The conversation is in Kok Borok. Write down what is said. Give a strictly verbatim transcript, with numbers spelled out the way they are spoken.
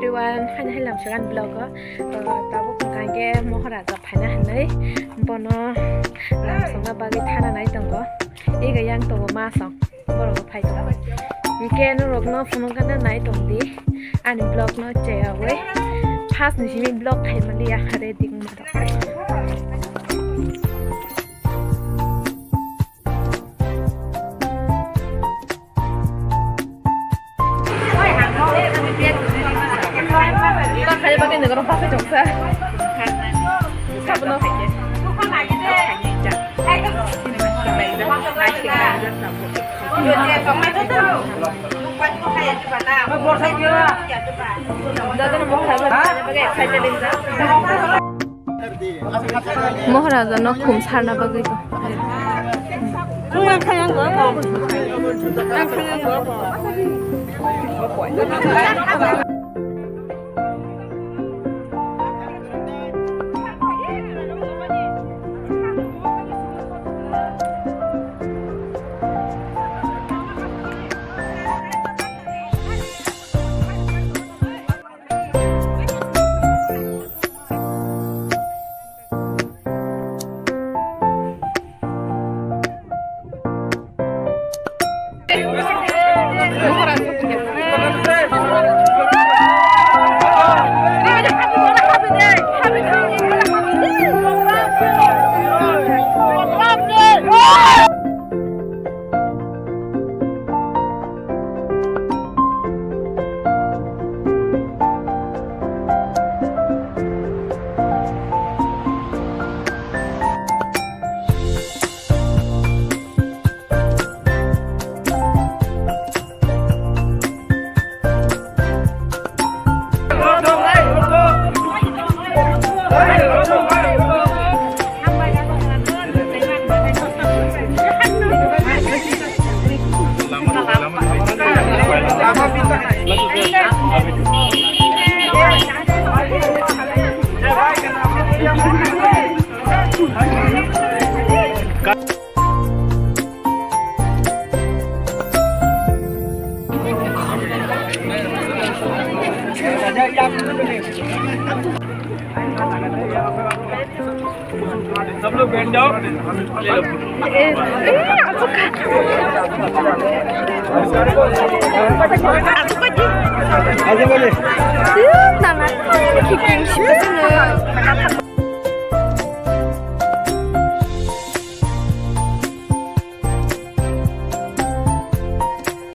Everyone, phaina hai lamsok ani vlog o. To, tabuk hwnkha hwnkhe Moharaja phaina hinwi bono lamsokna bagwi thana nai tongo. Ega yang tongo masong, borok bo phai tongo. Hwnkhe norokno phunukgana nai tongdi ani vlog no cheyawi. First ni simi vlog khai maliya, ready wngma rok. Moharaja no khum sarna bagwi. सब लोग बैठ जाओ।